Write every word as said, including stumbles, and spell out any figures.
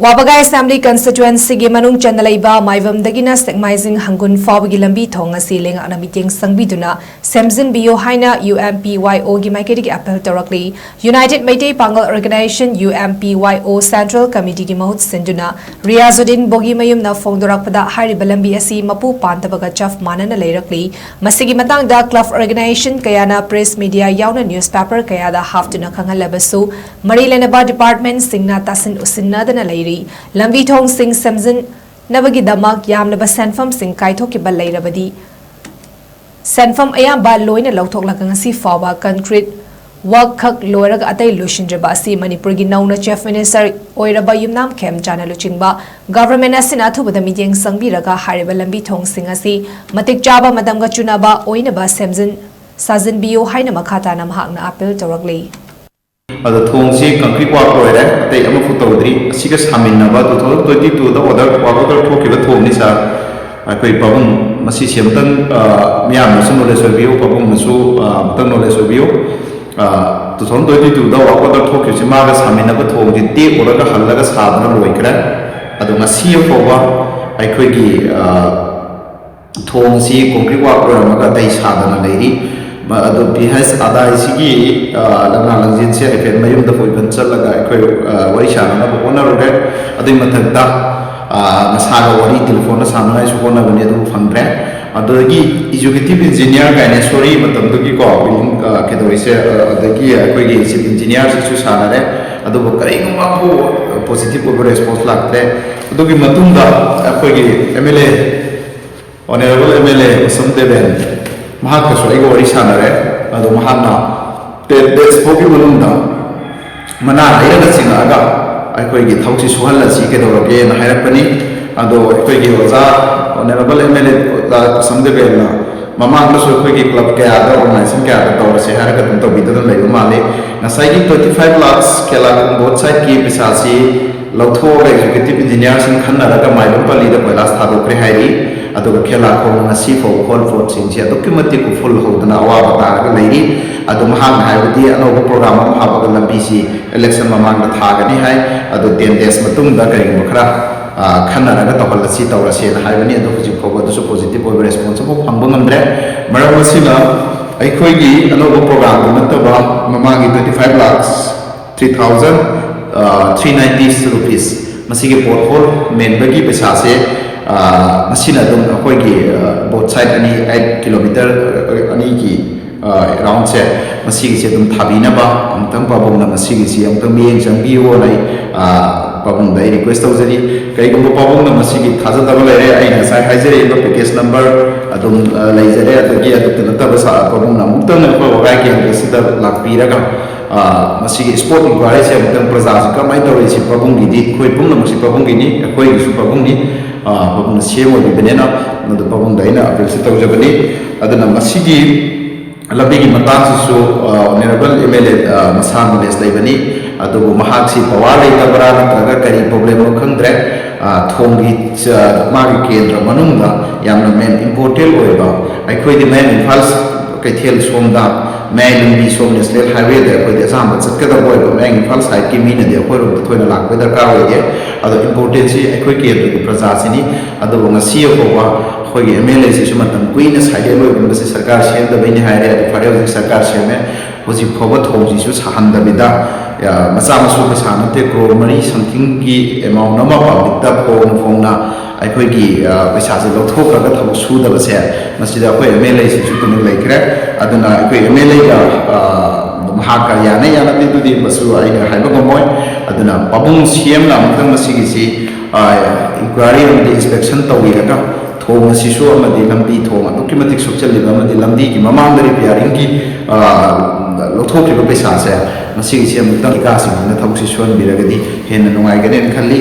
ꯋꯥꯕꯒꯥꯏ ꯑꯦꯁꯦꯝꯕ꯭ꯂꯤ ꯀꯟꯁꯇꯤꯇ꯭ꯋꯦꯟꯁꯤꯒꯤ ꯃꯅꯨꯡ ꯆꯟꯅ ꯂꯩꯕ ꯃꯥꯏꯕꯝꯗꯒꯤꯅ ꯁꯦꯛꯃꯥꯏꯖꯤꯡ ꯍꯪꯒꯨꯟ ꯐꯥꯎꯕꯒꯤ ꯂꯝꯕꯤ ꯊꯣꯡ ꯑꯁꯤ ꯂꯩꯉꯥꯛꯅ ꯃꯤꯠꯌꯦꯡ ꯆꯪꯕꯤꯗꯨꯅ ꯁꯦꯝꯖꯤꯟꯕꯤꯌꯨ ꯍꯥꯏꯅ UMPYOꯒꯤ ꯃꯥꯏꯀꯩꯗꯒꯤ ꯑꯥꯄꯤꯜ ꯇꯧꯔꯛꯂꯤ꯫ ꯌꯨꯅꯥꯏꯇꯦꯗ ꯃꯩꯇꯩ ꯄꯥꯉꯜ ꯑꯣꯔꯒꯅꯥꯏꯖꯦꯁꯟ, UMPYO, ꯁꯦꯟꯇ꯭ꯔꯦꯜ ꯀꯃꯤꯇꯤꯒꯤ ꯃꯍꯨꯠ ꯁꯤꯟꯗꯨꯅ ꯔꯤꯌꯥꯖꯨꯗꯤꯟ ꯕꯣꯒꯤꯃꯌꯨꯝꯅ ꯐꯣꯡꯗꯣꯔꯛꯄꯗ, ꯍꯥꯏꯔꯤꯕ ꯂꯝꯕꯤ ꯑꯁꯤ ꯃꯄꯨ ꯄꯥꯟꯗꯕꯒ ꯆꯞ ꯃꯥꯟꯅꯅ ꯂꯩꯔꯛꯂꯤ꯫ ꯃꯁꯤꯒꯤ ꯃꯇꯥꯡꯗ ꯀ꯭ꯂꯕ ꯑꯣꯔꯒꯅꯥꯏꯖꯦꯁꯟ ꯀꯌꯥꯅ ꯄ꯭ꯔꯦꯁ ꯃꯤꯗꯤꯌꯥ ꯌꯥꯎꯅ ꯅ꯭ꯌꯨꯁꯄꯦꯄꯔ ꯀꯌꯥꯗ ꯍꯥꯞꯇꯨꯅ ꯈꯪꯍꯜꯂꯕꯁꯨ, ꯃꯔꯤ ꯂꯩꯅꯕ ꯗꯤꯄꯥꯔꯠꯃꯦꯟꯠꯁꯤꯡꯅ ꯇꯥꯁꯤꯟ ꯎꯁꯤꯟꯅꯗꯅ ꯂꯩꯔꯤ꯫ ꯂꯝꯕꯤ ꯊꯣꯡꯁꯤꯡ ꯁꯦꯝꯖꯤꯟꯅꯕꯒꯤꯗꯃꯛ ꯌꯥꯝꯂꯕ ꯁꯦꯟꯐꯝꯁꯤꯡ ꯀꯥꯏꯊꯣꯛꯈꯤꯕ ꯂꯩꯔꯕꯗꯤ, ꯁꯦꯟꯐꯝ ꯑꯌꯥꯝꯕ ꯂꯣꯏꯅ ꯂꯧꯊꯣꯛꯂꯒ ꯉꯁꯤ ꯐꯥꯎꯕ ꯀꯟꯀ꯭ꯔꯤꯠ ꯋꯥꯔꯛ ꯈꯛ ꯂꯣꯏꯔꯒ ꯑꯇꯩ ꯂꯣꯏꯁꯤꯟꯗ꯭ꯔꯤꯕ ꯑꯁꯤ ꯃꯅꯤꯄꯨꯔꯒꯤ ꯅꯧꯅ ꯆꯤꯐ ꯃꯤꯅꯤꯁꯇꯔ ꯑꯣꯏꯔꯕ ꯌꯨꯝꯅꯥꯝ ꯈꯦꯝꯆꯥꯟꯅ ꯂꯨꯆꯤꯡꯕ ꯒꯚꯔꯟꯃꯦꯟꯠ ꯑꯁꯤꯅ ꯑꯊꯨꯕꯗ ꯃꯤꯠꯌꯦꯡ ꯆꯪꯕꯤꯔꯒ ꯍꯥꯏꯔꯤꯕ ꯂꯝꯕꯤ ꯊꯣꯡꯁꯤꯡ ꯑꯁꯤ ꯃꯇꯤꯛ ꯆꯥꯕ ꯃꯇꯝꯒ ꯆꯨꯅꯕ ꯑꯣꯏꯅꯕ ꯁꯦꯝꯖꯤꯟ ꯁꯥꯖꯤꯟꯕꯤꯌꯨ ꯍꯥꯏꯅ ꯃꯈꯥ ꯇꯥꯅ ꯃꯍꯥꯛꯅ ꯑꯥꯄꯤꯜ ꯇꯧꯔꯛꯂꯤ꯫ ꯑꯗꯣ ꯊꯣꯡꯁꯤ ꯀꯟꯀ꯭ꯔꯤꯠ ꯋꯥꯔꯛ ꯂꯣꯏꯔꯦ, ꯑꯇꯩ ꯑꯃꯐꯥꯎ ꯇꯧꯗ꯭ꯔꯤ꯫ ꯑꯁꯤꯒ ꯁꯥꯃꯤꯟꯅꯕ two thousand twenty twoꯗ ꯑꯣꯔꯗꯔ, ꯋꯥꯔꯛ ꯑꯣꯔꯗꯔ ꯊꯣꯛꯈꯤꯕ ꯊꯣꯡꯅꯤ ꯁꯥꯔ꯫ ꯑꯩꯈꯣꯏ ꯄꯥꯕꯨꯡ, ꯃꯁꯤꯁꯦ ꯑꯃꯨꯛꯇꯪ, ꯑ, ꯃꯤꯌꯥꯝꯅꯁꯨ ꯅꯣꯂꯦꯖ ꯑꯣꯏꯕꯤꯌꯨ, ꯄꯥꯕꯨꯡꯅꯁꯨ, ꯑ, ꯑꯃꯨꯛꯇꯪ ꯅꯣꯂꯦꯖ ꯑꯣꯏꯕꯤꯌꯨ꯫ ꯑ, two thousand twenty twoꯗ ꯋꯥꯔꯛ ꯑꯣꯔꯗꯔ ꯊꯣꯛꯈꯤꯕꯁꯤ ꯃꯥꯒ ꯁꯥꯃꯤꯟꯅꯕ ꯊꯣꯡꯁꯤ ꯇꯦꯛꯎꯔꯒ ꯍꯜꯂꯒ ꯁꯥꯗꯨꯅ ꯂꯣꯏꯈ꯭ꯔꯦ꯫ ꯑꯗꯣ ꯉꯁꯤ ꯐꯥꯎꯕ ꯑꯩꯈꯣꯏꯒꯤ, ꯑ, ꯊꯣꯡꯁꯤ ꯀꯣꯟꯀ꯭ꯔꯤꯠ ꯋꯥꯔꯛ ꯂꯣꯏꯔꯝꯃꯒ ꯑꯇꯩ ꯁꯥꯗꯅ ꯂꯩꯔꯤ꯫ ꯃ-, ꯑꯗꯣ ꯄꯤ ꯍꯩꯆ ꯑꯗꯥꯏꯁꯤꯒꯤ, ꯑ, ꯂꯪꯅꯥ ꯂꯪꯖꯤꯟꯁꯦ ꯍꯥꯏꯐꯦꯠ ꯃꯌꯨꯝꯗ ꯄꯨꯏꯐꯟ ꯆꯠꯂꯒ ꯑꯩꯈꯣꯏ, ꯑ, ꯋꯥꯔꯤ ꯁꯥꯟꯅꯅꯕ ꯍꯣꯠꯅꯔꯨꯔꯦ꯫ ꯑꯗꯨꯒꯤ ꯃꯊꯛꯇ, ꯑ, ꯃꯁꯥꯒ ꯋꯥꯔꯤ ꯇꯦꯂꯤꯐꯣꯟꯗ ꯁꯥꯟꯅꯉꯥꯏꯁꯨ ꯍꯣꯠꯅꯕꯅꯤ, ꯑꯗꯨꯕꯨ ꯐꯪꯗ꯭ꯔꯦ꯫ ꯑꯗꯨꯗꯒꯤ ꯑꯦꯛꯖꯤꯀ꯭ꯌꯨꯇꯤꯚ ꯏꯟꯖꯤꯅꯤꯌꯥꯔ ꯀꯥꯏꯅ, ꯁꯣꯔꯤ, ꯃꯇꯝꯗꯨꯒꯤꯀꯣ, ꯕꯤꯜꯗꯤꯡ, ꯑ, ꯀꯩꯗꯧꯔꯤꯁꯦ, ꯑ, ꯑꯗꯒꯤ ꯑꯩꯈꯣꯏꯒꯤ ꯆꯤꯐ ꯏꯟꯖꯤꯅꯤꯌꯥꯔꯁꯤꯁꯨ ꯁꯥꯟꯅꯔꯦ꯫ ꯑꯗꯨꯕꯨ ꯀꯔꯤꯒꯨꯝꯕ ꯑꯃꯐꯥꯎ ꯄꯣꯖꯤꯇꯤꯚ ꯑꯣꯏꯕ ꯔꯦꯁꯄꯣꯟꯁ ꯂꯥꯛꯇ꯭ꯔꯦ꯫ ꯑꯗꯨꯒꯤ ꯃꯇꯨꯡꯗ ꯑꯩꯈꯣꯏꯒꯤ M L A honourable M L A Usam Deben, ꯃꯍꯥꯛꯀꯁꯨ ꯑꯩꯒ ꯋꯥꯔꯤ ꯁꯥꯟꯅꯔꯦ꯫ ꯑꯗꯣ ꯃꯍꯥꯛꯅ ten days ꯐꯥꯎꯒꯤ ꯃꯅꯨꯡꯗ ꯃꯅꯥ ꯂꯩꯔꯒ ꯆꯤꯡꯉꯛꯑꯒ ꯑꯩꯈꯣꯏꯒꯤ ꯊꯕꯛꯁꯤ ꯁꯨꯍꯜꯂꯁꯤ ꯀꯩꯗꯧꯔꯒꯦꯅ ꯍꯥꯏꯔꯛꯄꯅꯤ꯫ ꯑꯗꯣ ꯑꯩꯈꯣꯏꯒꯤ ꯑꯣꯖꯥ ꯑꯣꯅꯔꯦꯕꯜ ꯑꯦꯝ ꯑꯦꯜ ꯑꯦ ꯑꯣꯖꯥ ꯎꯁꯝ ꯗꯦꯕꯦꯟꯅ ꯃꯃꯥꯡꯗꯁꯨ ꯑꯩꯈꯣꯏꯒꯤ ꯀ꯭ꯂꯕ ꯀꯌꯥꯗ, ꯑꯣꯔꯒꯅꯥꯏꯖꯦꯁꯟ ꯀꯌꯥꯗ ꯇꯧꯔꯁꯦ ꯍꯥꯏꯔꯒ ꯑꯗꯨꯝ ꯇꯧꯕꯤꯗꯅ ꯂꯩꯕ ꯃꯥꯜꯂꯤ꯫ ꯉꯁꯥꯏꯒꯤ twenty five lakhs ꯀꯦꯂꯥ ꯈꯣꯡꯕꯣꯠ ꯁꯥꯏꯠꯀꯤ ꯄꯩꯁꯥꯁꯤ ꯂꯧꯊꯣꯛꯑꯒ ꯑꯦꯛꯖꯤꯀ꯭ꯌꯨꯇꯤꯚ ꯏꯟꯖꯤꯅꯤꯌꯥꯔꯁꯤꯡ ꯈꯟꯅꯔꯒ ꯃꯥꯏꯕꯝ ꯄꯜꯂꯤꯗ ꯀꯣꯏꯂꯥꯁ ꯊꯥꯗꯣꯛꯈ꯭ꯔꯦ ꯍꯥꯏꯔꯤ꯫ ꯑꯗꯨꯒ ꯈꯦꯂꯥꯈꯣꯡꯅ ꯉꯁꯤ ꯐꯥꯎꯕ ꯍꯣꯜ ꯐꯣꯔꯠꯁꯤꯡꯁꯤ ꯑꯗꯨꯛꯀꯤ ꯃꯇꯤꯛ ꯎꯐꯨꯜ ꯍꯧꯗꯅ ꯑꯋꯥꯕ ꯇꯥꯔꯒ ꯂꯩꯔꯤ꯫ ꯑꯗꯨ ꯃꯍꯥꯛꯅ ꯍꯥꯏꯕꯗꯤ ꯑꯅꯧꯕ ꯄ꯭ꯔꯣꯒ꯭ꯔꯥꯝ ꯑꯃ ꯍꯥꯞꯄꯒ ꯂꯝꯕꯤꯁꯤ ꯏꯂꯦꯛꯁꯟ ꯃꯃꯥꯡꯗ ꯊꯥꯒꯅꯤ ꯍꯥꯏ꯫ ꯑꯗꯨ ꯇꯦꯟ ꯗꯦꯖ ꯃꯇꯨꯡꯗ ꯀꯔꯤꯒꯨꯝꯕ ꯈꯔ, ꯑ, ꯈꯟꯅꯔꯒ ꯇꯧꯍꯜꯂꯁꯤ, ꯇꯧꯔꯁꯦꯅ ꯍꯥꯏꯕꯅꯤ꯫ ꯑꯗꯨ ꯍꯧꯖꯤꯛ ꯐꯥꯎꯕ ꯑꯗꯨꯁꯨ ꯄꯣꯖꯤꯇꯤꯚ ꯑꯣꯏꯕ ꯔꯦꯁꯄꯣꯟꯁ ꯑꯃꯐꯥꯎ ꯐꯪꯕ ꯉꯝꯗ꯭ꯔꯦ꯫ ꯃꯔꯝ ꯑꯁꯤꯅ ꯑꯩꯈꯣꯏꯒꯤ ꯑꯅꯧꯕ ꯄ꯭ꯔꯣꯒ꯭ꯔꯥꯝꯗꯨ ꯅꯠꯇꯕ ꯃꯃꯥꯡꯒꯤ twenty five lakhs three thousand three ninety rupees, ꯃꯁꯤꯒꯤ ꯄꯣꯠ ꯍꯣꯜ ꯃꯦꯟꯕꯒꯤ ꯄꯩꯁꯥꯁꯦ, ꯑ, ꯃꯁꯤꯅ ꯑꯗꯨꯝ ꯑꯩꯈꯣꯏꯒꯤ, ꯑ, ꯕꯣꯠ ꯁꯥꯏꯠ ꯑꯅꯤ, ꯑꯩꯠ ꯀꯤꯂꯣꯃꯤꯇꯔ, ꯑ, ꯑꯅꯤꯒꯤ, ꯑ, ꯑꯦꯔꯥꯎꯟꯁꯦ, ꯃꯁꯤꯒꯤꯁꯦ ꯑꯗꯨꯝ ꯊꯥꯕꯤꯅꯕ ꯑꯃꯨꯛꯇꯪ ꯄꯥꯕꯨꯡꯅ ꯃꯁꯤꯒꯤꯁꯤ ꯑꯃꯨꯛꯇꯪ ꯃꯤꯠꯌꯦꯡ ꯆꯪꯕꯤꯌꯨꯅ ꯑꯩ, ꯑ, ꯄꯥꯕꯨꯡꯗ ꯑꯩ ꯔꯤꯀ꯭ꯋꯦꯁ ꯇꯧꯖꯔꯤ꯫ ꯀꯔꯤꯒꯨꯝꯕ ꯄꯥꯕꯨꯡꯅ ꯃꯁꯤꯒꯤ ꯊꯥꯖꯗꯕ ꯂꯩꯔꯦ, ꯑꯩꯅ ꯉꯁꯥꯏ ꯍꯥꯏꯖꯔꯤꯕ ꯄꯦꯀꯦꯖ ꯅꯝꯕꯔ ꯑꯗꯨꯝ, ꯑ, ꯂꯩꯖꯔꯦ꯫ ꯑꯗꯒꯤ ꯑꯗꯨꯇ ꯅꯠꯇꯕ ꯁꯥ-, ꯄꯥꯕꯨꯡꯅ ꯑꯃꯨꯛꯇꯪ ꯑꯩꯈꯣꯏ ꯋꯥꯒꯥꯏ ꯀꯦꯟꯗ꯭ꯔꯁꯤꯗ ꯂꯥꯛꯄꯤꯔꯒ, ꯑ, ꯃꯁꯤꯒꯤ ꯁ꯭ꯄꯣꯠ ꯏꯟꯀ꯭ꯋꯥꯏꯔꯤꯁꯤ ꯑꯃꯨꯛꯇꯪ ꯄ꯭ꯔꯖꯥꯁꯤ ꯀꯃꯥꯏꯅ ꯇꯧꯔꯤ, ꯁꯤ ꯄꯥꯕꯨꯡꯒꯤꯗꯤ, ꯑꯩꯈꯣꯏ ꯄꯨꯝꯅꯃꯛꯁꯤ ꯄꯥꯕꯨꯡꯒꯤꯅꯤ, ꯑꯩꯈꯣꯏꯒꯤꯁꯨ ꯄꯥꯕꯨꯡꯅꯤ, ꯑ, ꯄꯥꯕꯨꯡꯅ ꯁꯤ ꯑꯦꯝ ꯑꯣꯏꯕꯤꯕꯅꯤꯅ, ꯃꯗꯨ ꯄꯥꯕꯨꯡꯗ ꯑꯩꯅ ꯑꯄꯤꯜꯁꯤ ꯇꯧꯖꯕꯅꯤ꯫ ꯑꯗꯨꯅ ꯃꯁꯤꯒꯤ ꯂꯝꯕꯤꯒꯤ ꯃꯇꯥꯡꯁꯤꯁꯨ, ꯑ, ꯑꯣꯅꯔꯦꯕꯜ ꯑꯦꯝ ꯑꯦꯜ ꯑꯦ, ꯑ, ꯃꯁꯥ ꯅꯣꯂꯦꯖ ꯂꯩꯕꯅꯤ, ꯑꯗꯨꯕꯨ ꯃꯍꯥꯛꯁꯤ ꯄꯋꯥꯔ ꯂꯩꯇꯕ꯭ꯔꯥ ꯅꯠꯇ꯭ꯔꯒ ꯀꯔꯤ ꯄ꯭ꯔꯣꯕ꯭ꯂꯦꯝꯅꯣ ꯈꯪꯗ꯭ꯔꯦ꯫ ꯑ, ꯊꯣꯡꯒꯤ, ꯑ, ꯃꯥꯒꯤ ꯀꯦꯟꯗ꯭ꯔ ꯃꯅꯨꯡꯗ ꯌꯥꯝꯅ ꯃꯦꯟ ꯏꯝꯄꯣꯔꯇꯦꯟ ꯑꯣꯏꯕ, ꯑꯩꯈꯣꯏꯗꯤ ꯃꯌꯥꯡ ꯏꯝꯐꯥꯜ ꯀꯩꯊꯦꯜ ꯁꯣꯝꯗ ꯃꯌꯥꯏ ꯂꯝꯕꯤ ꯁꯣꯝ ꯅꯦꯁꯅꯦꯜ ꯍꯥꯏꯋꯦꯗ ꯑꯩꯈꯣꯏꯗꯤ ꯑꯆꯥꯝꯕ ꯆꯠꯀꯗꯕ ꯑꯣꯏꯕ, ꯃꯌꯥꯡ ꯏꯝꯐꯥꯜ ꯁꯥꯏꯠꯀꯤ ꯃꯤꯅꯗꯤ ꯑꯩꯈꯣꯏꯔꯣꯝꯗ ꯊꯣꯏꯅ ꯂꯥꯛꯄꯒꯤ ꯗꯔꯀꯥꯔ ꯑꯣꯏꯗꯦ꯫ ꯑꯗꯣ ꯏꯝꯄꯣꯔꯇꯦꯟꯁꯤ ꯑꯩꯈꯣꯏ ꯀꯦꯟꯗ꯭ꯔꯒꯤ ꯄ꯭ꯔꯖꯥꯁꯤꯅꯤ꯫ ꯑꯗꯨꯕꯨ ꯉꯁꯤ ꯐꯥꯎꯕ ꯑꯩꯈꯣꯏꯒꯤ ꯑꯦꯝ ꯑꯦꯜ ꯑꯦꯁꯤꯁꯨ ꯃꯇꯝ ꯀꯨꯏꯅ ꯁꯥꯏꯂꯦꯟ ꯑꯣꯏꯕ, ꯃꯁꯤ ꯁꯔꯀꯥꯔ ꯁꯦꯝꯗꯕꯩꯅꯤ ꯍꯥꯏꯔꯦ꯫ ꯑꯗꯨ ꯐꯔꯦ, ꯍꯧꯖꯤꯛ ꯁꯔꯀꯥꯔ ꯁꯦꯝꯃꯦ, ꯍꯧꯖꯤꯛ ꯐꯥꯎꯕ ꯊꯣꯡꯁꯤꯁꯨ ꯁꯥꯍꯟꯗꯕꯤꯗ, ꯑ, ꯃꯆꯥ ꯃꯁꯨ ꯄꯩꯁꯥ ꯅꯠꯇꯦ, ꯀ꯭ꯔꯣꯔ ꯃꯔꯤ ꯁꯝꯊꯤꯡꯒꯤ ꯑꯦꯃꯥꯎꯟ ꯑꯃ ꯄꯕ꯭ꯂꯤꯛꯇ ꯐꯣꯡꯅ ꯐꯣꯡꯅ ꯑꯩꯈꯣꯏꯒꯤ, ꯑ, ꯄꯩꯁꯥꯁꯦ ꯂꯧꯊꯣꯛꯈ꯭ꯔꯒ ꯊꯕꯛ ꯁꯨꯗꯕꯁꯦ, ꯃꯁꯤꯗ ꯑꯩꯈꯣꯏ ꯑꯦꯝ ꯑꯦꯜ ꯑꯦꯁꯤꯁꯨ ꯇꯨꯃꯤꯟ ꯂꯩꯈ꯭ꯔꯦ꯫ ꯑꯗꯨꯅ ꯑꯩꯈꯣꯏ ꯑꯦꯝ ꯑꯦꯜ ꯑꯦꯒ, ꯑ, ꯃꯍꯥꯛꯀ ꯌꯥꯅ ꯌꯥꯅꯗꯦꯗꯨꯗꯤ ꯃꯁꯨ ꯑꯩꯅ ꯍꯥꯏꯕ ꯉꯝꯃꯣꯏ꯫ ꯑꯗꯨꯅ ꯄꯥꯕꯨꯡ ꯁꯤ ꯑꯦꯝꯅ ꯑꯃꯨꯛꯇꯪ ꯃꯁꯤꯒꯤꯁꯤ, ꯑ, ꯏꯟꯀ꯭ꯋꯥꯏꯔꯤ ꯑꯃꯗꯤ ꯏꯟꯁꯄꯦꯛꯁꯟ ꯇꯧꯕꯤꯔꯒ ꯊꯣꯡ ꯑꯁꯤꯁꯨ ꯑꯃꯗꯤ ꯂꯝꯕꯤ ꯊꯣꯡ ꯑꯗꯨꯛꯀꯤ ꯃꯇꯤꯛ ꯁꯣꯛꯆꯜꯂꯤꯕ ꯑꯃꯗꯤ ꯂꯝꯕꯤꯒꯤ ꯃꯃꯥꯡꯗ ꯔꯤꯄꯤꯌꯥꯔꯤꯡꯒꯤ, ꯑ, ꯂꯧꯊꯣꯛꯈꯤꯕ ꯄꯩꯁꯥꯁꯦ, ꯃꯁꯤꯒꯤꯁꯤ ꯑꯃꯨꯛꯇꯪ ꯏꯀꯥꯁꯤꯡꯁꯤꯅ ꯊꯕꯛꯁꯤ ꯁꯨꯍꯟꯕꯤꯔꯒꯗꯤ ꯍꯦꯟꯅ ꯅꯨꯡꯉꯥꯏꯒꯅꯦꯅ ꯈꯜꯂꯤ꯫